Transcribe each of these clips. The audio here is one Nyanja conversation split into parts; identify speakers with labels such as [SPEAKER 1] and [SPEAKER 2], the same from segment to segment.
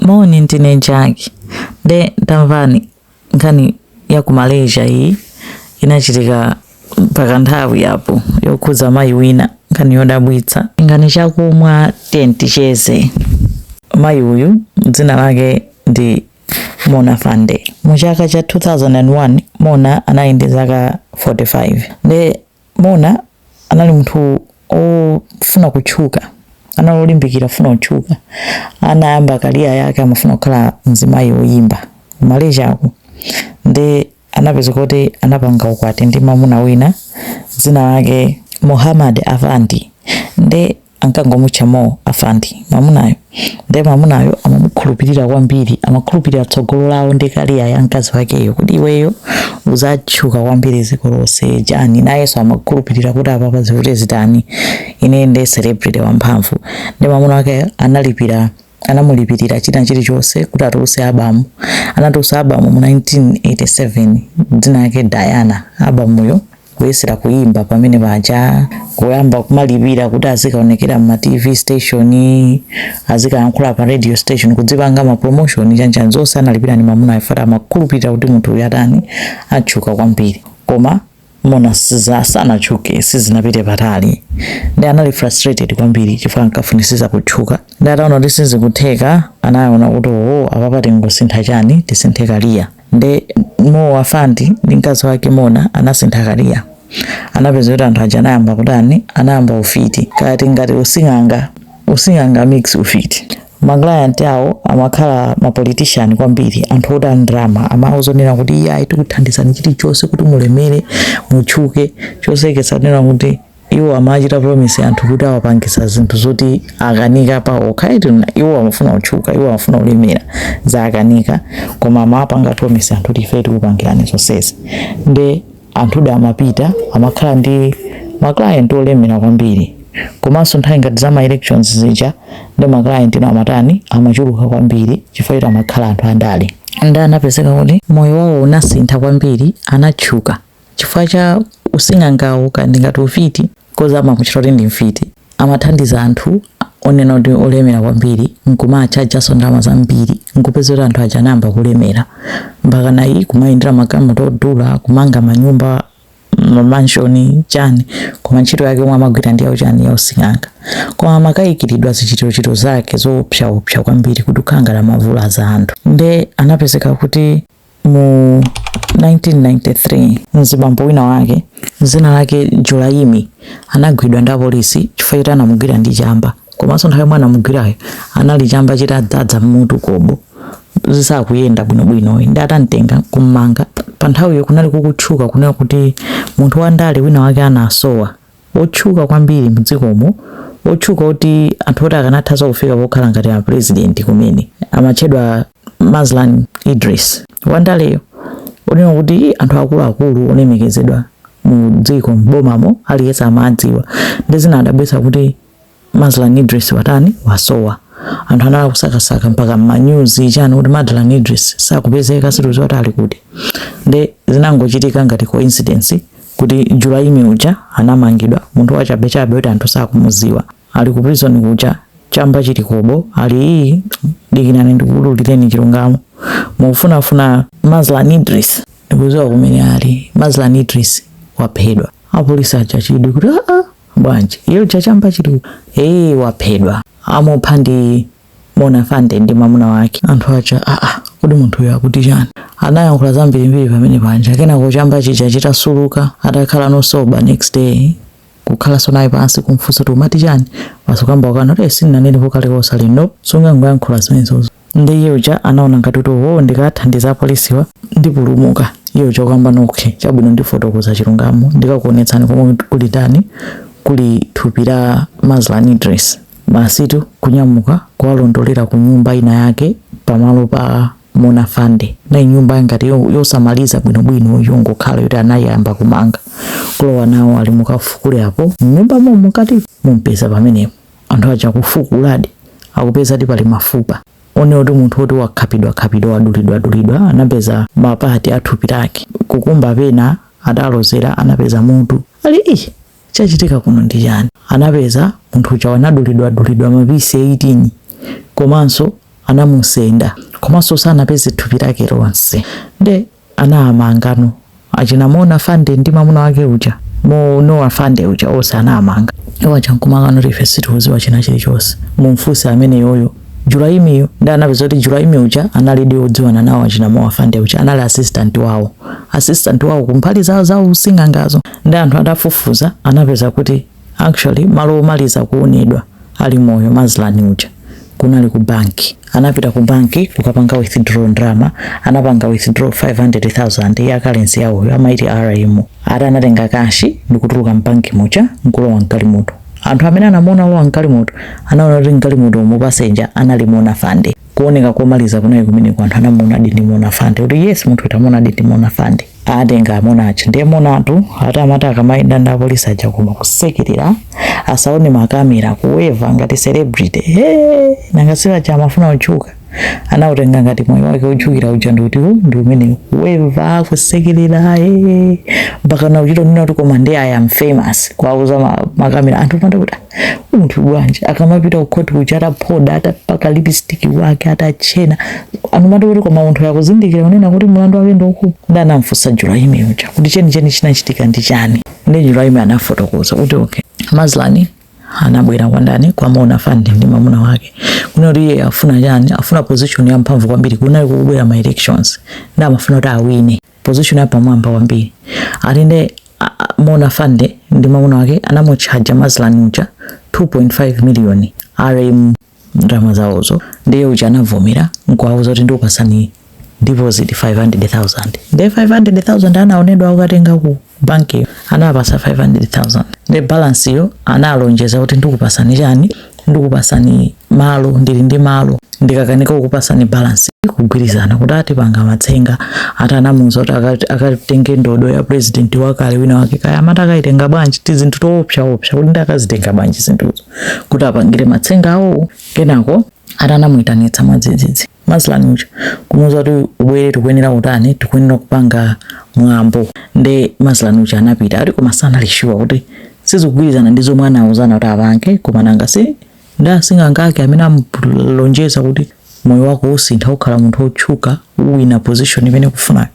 [SPEAKER 1] Moni, ndine Jack. Nde tamvani nkhani ya ku Malaysia. Iyi inachitika pakanthawi apo, yokhudza mayi wina, nkhani yodabwitsa. Nkhani chakumwa ticheze. Mayi uyu dzina lake ndi Mona Fandey. Mu chaka cha 2001 Mona anali ndi zaka 45. Nde Mona anali munthu ofuna kutchuka, anali olimbikira kufuna kutchuka. Anayamba career yake, amafuna kukhala mzimayi woyimba ku Malaysia ku. Nde anapeza kuti anapanga ukwati ndi mamuna wina dzina lake Muhammad Afandi. Nde ankangomutcha Mo Afandi mamunayo. Nde mamunayo amamukhulupirira kwambiri, amakhulupirira tsogolo lawo ndi career ya mkazi wakeyo, kuti iweyo uzatchuka kwambiri dziko lonse chani. Nayenso amakhulupirira kuti apapa zivute zitani, ine ndi celebrity wamphamvu. Ndi mamuna wake analipira, anamulipirira china chilichonse kuti atulutse album. Anatulutsa album mu 1987, dzina lake Diana. Albumyo kuyesera kuyimba pamene paja, kuyamba kumalipira kuti azikaonekera ma TV station, azikayankhula pa radio station, kudzipanga ma promotion chanchani, zonse analipira ni mamuna afata. Amakhulupirira kuti munthu uyu atani, atchuka kwambiri. Koma Mona sanatchuke, sizinapite patali. Ndi anali frustrated kwambiri chifukwa ankafunisisa kutchuka. Ndi ataona kuti sizikutheka, anaona kuti oo, apapa tingosintha chani, tisinthe career. Nde Mo Afandi ndi mkazi wake Mona anasintha career. Anapeza kuti anthu aja anayamba kutani, anayamba ufiti, kati ngati using'anga, using'anga mix ufiti. Ma client awo amakhala ma politician kwambiri, anthu oti andrama. Amawuzonena kuti iye tikuthandizani chilichonse kuti mulemere, mutchuke. Choseketsa kunena kuti iwo amachita promise anthu kuti awapangisa zinthu zoti akanika paokha. Iti iwo amafuna kutchuka, iwo amafuna kulemera, zakanika, koma amapanga promise anthu kuti ife tikupangirani zonsezi. Nde anthuda amapita, amakhala ndi ma client olemera kwambiri. Komanso nthawi ngati za ma elections zija, ndi ma client ino amatani, amachuluka kwambiri chifukwa choti amakhala anthu andale. Ndi anapezeka kuti moyo wawo unasintha kwambiri, anatchuka chifukwa cha using'angawo, kandi ngati ufiti, koza amamuchita kuti ndi mfiti. Amathandiza anthu onena kuti olemera kwambiri, nkumachajaso ndalama zambiri, nkupeza kuti anthu aja anayamba kulemera mpaka nayi kumayendera magalimoto odula, kumanga manyumba, ma mansion chani. Koma ntchito yake yomwe amagwira ndi yawo chani, yausing'anga. Koma amakayikiridwa zichitochito zake zoopsaopsa kwambiri, kuti kukhala ngati amavula za anthu. Nde anapezeka kuti mu 1993 mzibambo wina wake dzina lake Julaimi anagwidwa ndi apolisi chifukwa choti anamugwira ndi chamba. Komanso nthawi yomwe anamugwirayo anali chamba chitadzadza mmutu kobo, zisakuyenda bwinobwino. Ndi atamtenga kummanga, pa nthawiyo kunali kukutchuka kunena kuti munthu wandale wina wake anasowa, otchuka kwambiri mdzikomo, otchuka kuti anthu oti akanathanso kufika pokhala ngati a president kumene, amatchedwa Mazlan Idris. Wandaleyo onena kuti anthu akuluakulu olemekezedwa mu dziko, mbomamo, aliyense amadziwa. Ndi zinadabwitsa kuti Mazlan Idris watani, wasowa. Anthu anali kusakasaka mpaka mmanyuzi chani kuti Mazlan Idris sakupezeka, situziwa kuti ali kuti. Ndi zinangochitika ngati coincidence kuti Julaimi uja anamangidwa, munthu wachabechabe kuti anthu sakumuziwa, ali ku prison kuja, chamba chili kobo, ali iyi, "Dikirani ndikuwululireni chilungamo. Mukufunafuna Mazlan Idris, ndikuziwa kumene ali. Mazlan Idris waphedwa." Apolisi aja chidwi kuti, "Aa, bwanji iye uja chamba chili?" "Ee, waphedwa, amupha ndi Mona Fandey ndi mwamuna wake." Anthu aja, "Aa, kuti munthu uyu akuti chani?" Anayankhula zambirimbiri pamene panja. Kenako chamba chija chitasuluka, atakhala no sober, next day kukhalanso naye pansi kumfunsa kuti, "Umati chani?" Pasukamba ukana kuti, "Sindinanenepo kalikonse." Ali, "No, sungangoyankhula zimenezozo." Ndi iye uja anaona ngati kuti, "Oh, ndikathandiza apolisiwa ndipulumuka." Iye uja kukamba, "Okay, chabwino, ndifotokoza chilungamo, ndikakuonetsani komwe kuli tani, kuli thupi la Mazlan Idris." Basitu, kunyamuka kuwalondolera ku nyumba ina yake pamalo pa Mona Fandey. Na nyumba ngati yosamaliza bwinobwino, yongokhala yoti anayamba kumanga. Kulowa nawo, ali, "Mukafukule apo mnyumba mo, mukati mumpeza pamenepo." Anthu aja kufukuladi, akupezadi pali mafupa one kuti munthu woti wakhapidwa khapidwa, wadulidwa dulidwa. Anapeza ma parts a thupi lake, kukumba pena adalozera, anapeza mutu. Ali, "Ii, chachitika kuno ndi chani?" Anapeza munthu uja wanadulidwa dulidwa ma pieces 18, komanso Anamusenda komanso sanapeze thupi lake lonse. Nde anamangano achina Mona Fandey ndi mamuna wake uja, mo Noah Fandey uja, onse anamanga. Iwo aja nkumakana kuti ife sitikuziwa china chilichonse, mumfunse amene yoyo Julaimiyo. Ndi anapeza kuti Julaimi uja analidi odziwana nawo achina Moa Fandey uja, anali assistant wawo kumbali zawo za using'angazo. Ndi anthu adafufuza, anapeza kuti actually malo omaliza kuonedwa ali moyo Mazlani uja kunali ku banki. Anapita ku banki kukapanga withdraw ndalama. Anapanga withdraw 500,000 ya currency yawoyo, amaiti RM. Ati anatenga cash ndikutuluka mbanki muja nkulowa mgalimoto. Anthu amene anamuona alowa mgalimoto anaona kuti mgalimoto mu passenger anali Mona Fandey. Kuoneka komaliza kunali kumeneko. Anthu anamuona adi ndi Mona Fandey, kuti yes, munthu utamuona adi ndi Mona Fandey. Atenga amuna aja. Ndiye monatu ati amati akamayenda ndi apolisi aja, koma kusekerera, asaone makamera, kuweva ngati celebrity. Hey, nanga sipaja amafuna kutchuka? Anautenga ngati moyo wake otchukira uja ndikuti ndi umene, kuweva, kusekerera, hey. Mpaka na uchito nina kuti koma ndi I am famous, kuwauza makamera. Anthu panda kuti, "Ah, munthu bwanji?" Akamapita kukhoti kuja ataphoda, atapaka lipstick wake, atachena, anthu mati kuti koma munthu yakuzindikira kunena kuti mlandu wake ndi ndi anamfunsa Julaimi uja kuti chenicheni chinachitika ndi chani. Ndi Julaimi anafotokoza kuti okay, Mazlani anabwera kwa ndani? Kwa Mona Fandey ndi mamuna wake, kuna kuti iye afuna chani? Afuna position ya mphamvu kwambiri. Kunali kukubwera ma elections, ndi amafuna kuti awine position ya pamwamba kwambiri. Ati nde Mona Fandey ndi mamuna wake anamutchaja Mazlani uja 2.5 million RM, ndalama zawozo. Ndiye uja anavomera nkuwauza kuti ndikupasani deposit 500,000. Ndiye 500,000 anaonedwa akukatenga ku banki, anapasa 500,000. Ndi balance yo analonjeza kuti ndikupasani chani? Ndikupasani malo, ndili ndi malo, ndikakanika kukupasani balance. Kugwirizana kuti atipanga matsenga. Ati anamuuza kuti akatenge ndodo ya president wakale wina wake, kaya amati akayitenga bwanji, ti zinthu toopsaopsa, kuti ndi akazitenga bwanji zinthuzo kuti apangire matsenga awo. Kenako ati anamuyitanitsa mwadzidzidzi Mazlani uja, kumuuza kuti ubwere, tikuyenera kutani? Tikuyenera kupanga mwambo. Nde Mazlani uja anapita. Ati koma sanali sure kuti sizikugwirizana ndi zomwe anauzana kuti apange, koma nanga si ndi asing'anga ake amene amulonjeza kuti moyo wako usintha, ukhala munthu otchuka, uwina position imene kufunayo.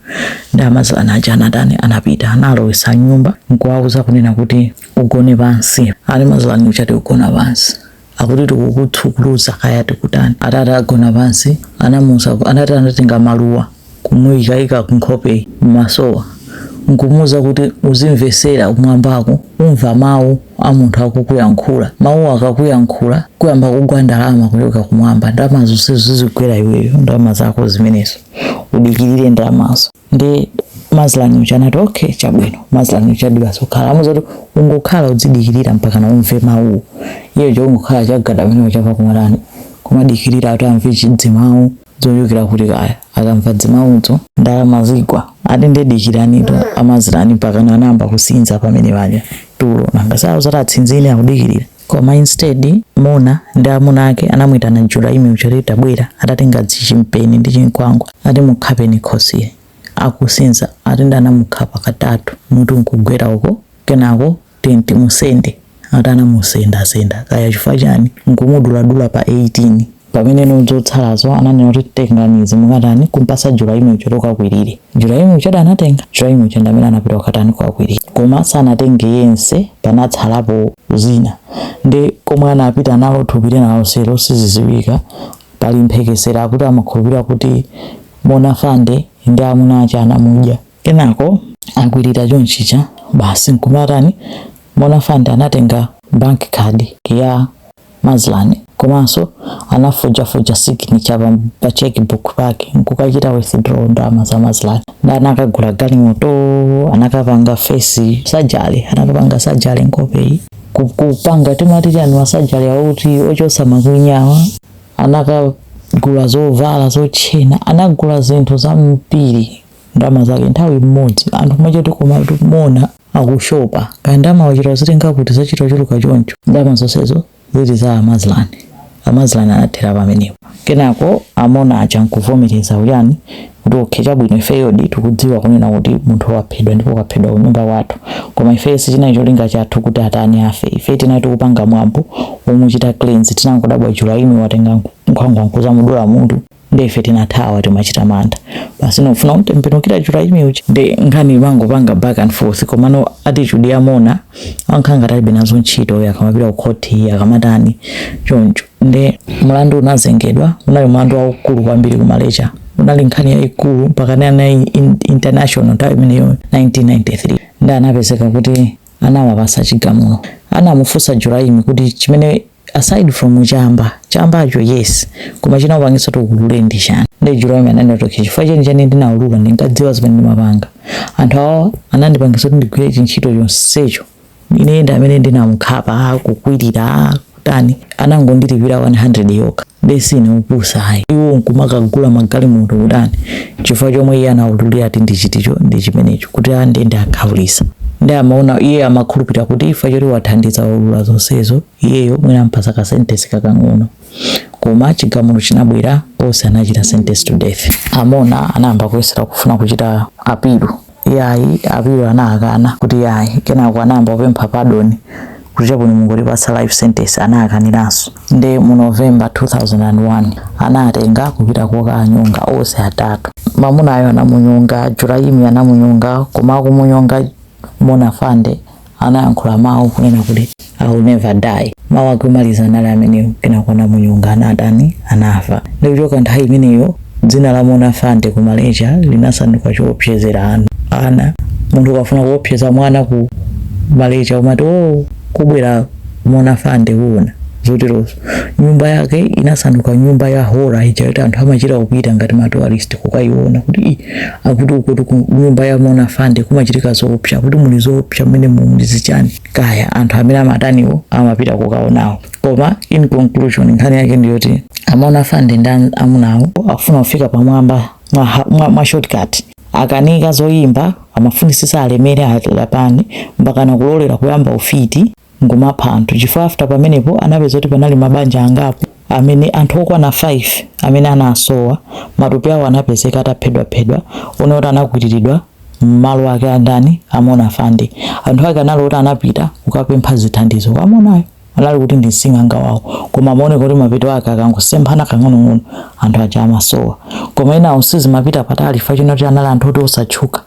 [SPEAKER 1] Ndi amazlani aja anatani? Anapita, analowesa nyumba nkuwauza kunena kuti ugone pansi. Ali Mazlani uja tikugona pansi, akuti tikukutsukuluza, kaya tikutani. Atati agona pansi, anamuuza, anati anatenga maluwa kumuyikayika kunkhope, mmasowa, nkumuuza kuti uzimvesera kumwambako, umva mawu a munthu akukuyankhula. Mawu akakuyankhula, kuyamba kugwa ndalama kuchoka kumwamba. Ndalama zonsezo zizigwera iweyo, ndalama zako zimenezo, udikirire ndalamazo. Ndi Mazlani uja anati okay, chabwino. Mazlani uja dibasokhala, amuza kuti ungokhala udzidikirira mpaka na umve mawuwo. Iye uja ungokhala chagada pamene chapa, kumatani? Kumadikirira kuti amve chidzimawu zochokera kuti kaya. Akamva dzimawuzo, ndalama zigwa. Ati ndedikiranitu amazilani, mpaka na anayamba kusinza pamene paja tulo. Nanga sauzati atsinzine, akudikirira. Koma instead Mona ndi amuna ake anamwitana Julaimi uja kuti tabwera. Atatenga chimpeni ndi chinkwangwa, ati mukhapeni khosire, akusinza. Ati ndi anamukhapa katatu, mutu nkugwera uko. Kenako tenti musende. Ati anamusendasenda, kaya chifukwa chani, nkumuduladula pa 18. Pamene nozotsalazo ananena kuti tengani izi mukatani? Kumpasa Julaimi uja tokakwirire. Julaimi uja anatenga, Julaimi uja ndi amene anapita kukatani? Kukakwirira. Koma sanatenge yense, panatsalapo zina. Ndi komwe anapita nalo thupi lina lonselo siziziwika. Pali mphekesera akuti amakhulupirira kuti Mona Fandey ndi amuna ache anamudya. Kenako akwirira chonchicha basi, nkumatani? Mona Fandey anatenga bank card ya Mazlani, komanso anafojafoja signature pa checkbook pake nkukachita withdraw ndalama za Mazlani. Ndi anakagula galimoto, anakapanga face surgery, anakapanga surgery nkhopeyi, kupanga timati chani, ma surgery akuti ochosa makwinyawa. Anakagula zovala zotchena, anagula zinthu zambiri, ndalama zake nthawi imodzi. Anthu machoti koma mona akushopa, kaya ndalama wachita zitenga kuti zachita chuluka choncho? Ndalama zonsezo zili za Amazlani. Amazlani anathera pamenepo. Kenako amona aja nkuvomereza uyani? Kuti okay, chabwino, ifeyodi tikudziwa kunena kuti munthu waphedwa ndipo waphedwa kunyumba kwathu, koma ifeyo sichinali cholinga chathu kuti atani, afe. Ife tinali tikupanga mwambo womuchita cleanse. Tinangodabwa Julaimi watenga nkhwangwa nkuzamudula mutu, ndi ife tinathawa, timachita mantha basi. Nofuna kumtembenukira Julaimi uchi ndi nkhani imangopanga back and forth. Komano attitude ya Mona ankhanga talibe nazo ntchito, akamapita ku khoti, akamatani choncho. Ndi mlandu unazengedwa, unali mlandu waukulu kwambiri ku Malaysia, unali nkhani yayikulu mpaka nana international nthawi imeneyo 1993. Ndi anapezeka kuti anawapasa chigamulo. Anamufunsa Julaimi kuti chimene, aside from chamba, chambacho yes, koma chinawapangitsa kuti uulule ndi chani? Ndi Julaimi ananena kuti okay, chifukwa cheni chani ndinaulula, ndinkadziwa zimene ndimapanga. Anthu awa anandipangitsa kuti ndigwire chintchito chonsecho. Ine ndi amene ndinamukhapa, kukwirira, kutani, anangondilipira 100 yokha, ndesine upusa ayi. Iwo nkumakagula magalimoto, kutani, chifukwa chomwe iye anaululira ati ndi chiticho, ndi chimenecho, kuti andende akhaulisa. Ndi amaona iye amakhulupirira kuti ifa choti wathandiza, waulula zonsezo, iyeyo mwina ampasa ka sentence kakang'ono. Koma chigamulo chinabwera, onse anachita sentence to death. Amona anayamba kuyesera kufuna kuchita appeal. Yayi, appeal anakana kuti yayi. Kenako anayamba kupempha pardon kuti chabwino, mungotipatsa life sentence. Anakaniranso. Ndi mu November 2001 anatenga kupita kokanyonga onse atatu. Mamunayo anamunyonga, Julaimi anamunyonga, koma akumunyonga Mona Fande anayankhula mawu kunena kuti "I will never die". Mawu ake omaliza anali amenewo. Kenako anamunyonga, anatani, anafa. Ndi kuchoka nthawi imeneyo dzina la Mona Fande ku Malaysia linasanduka choopsezera ana. Munthu ukafuna kuopseza mwana ku Malaysia umati, "Oh, kubwera Mona Fande, kuona zoterozo." Nyumba yake inasanduka nyumba ya horror ija kuti anthu amachita kupita ngati ma tourist kukayiona kuti "Ii, akuti ukuti ku nyumba ya Mona Fande kumachitika zoopsa, kuti muli zoopsa mmene muli zichani." Kaya anthu amene amataniwo amapita kukaonawo. Koma in conclusion, nkhani yake ndiyoti amona Fande ndi amunawo akufuna kufika pamwamba mwa shortcut, akanika zoyimba, amafunisisa alemere alapani, mpakana kulolera kuyamba ufiti ngumapha anthu. Chifukwa after pamenepo anapeza kuti panali mabanja angapo amene anthu okwana 5 amene anasowa, matupi awo anapezeka ataphedwaphedwa, one kuti anakwiriridwa mmalo ake andani, amona Fande. Anthu ake anali kuti anapita kukapempha zithandizo kwa amonayo, anali kuti ndi msing'anga wawo, koma amaoneka kuti mapeto ake akangosemphana kang'onong'ono anthu aja amasowa. Koma enawo sizimapita patali chifukwa choti anali anthu oti osatchuka.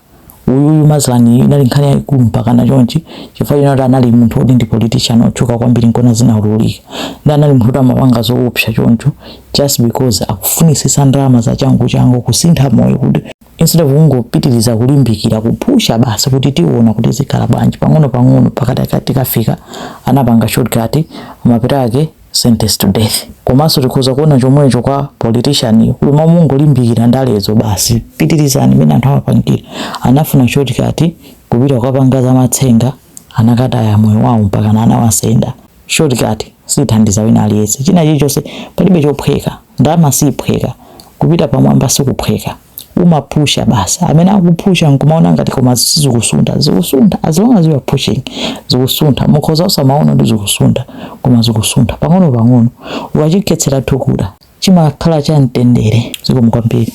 [SPEAKER 1] Uyuyu Mazlani inali nkhani yayikulu mpakana chonchi chifukwa choti anali munthu oti ndi politician otchuka kwambiri, nkona zinaululika. Ndi anali munthu oti amapanga zoopsa choncho just because akufunisisa ndalama za changu changu, kusintha moyo, kuti instead of kungopitiriza kulimbikira kupusha basi kuti tiona kuti zikhala bwanji pang'ono pang'ono pakati tikafika, anapanga shortcut, mapeto ake sentence to death. Komanso tikhoza kuona chomwecho kwa politician, kuti mamungolimbikira ndalezo basi, pitirizani imene anthu amapangira, anafuna shortcut kupita kukapanga zamatsenga, anakataya moyo wawo mpaka anawasenda. Shortcut sithandiza wina aliyense. China chilichonse palibe chophweka. Ndalama siphweka, kupita pamwamba sikuphweka, umapusha basi. Amene akupusha nkumaona ngati koma sizikusuntha, zikusuntha. As long as you are pushing, zikusuntha. Mukhoza usamaona kuti zikusuntha, koma zikusuntha pang'ono pang'ono. Ukachikhetsera thukuta chimakhala cha mtendere. Zikomo kwambiri.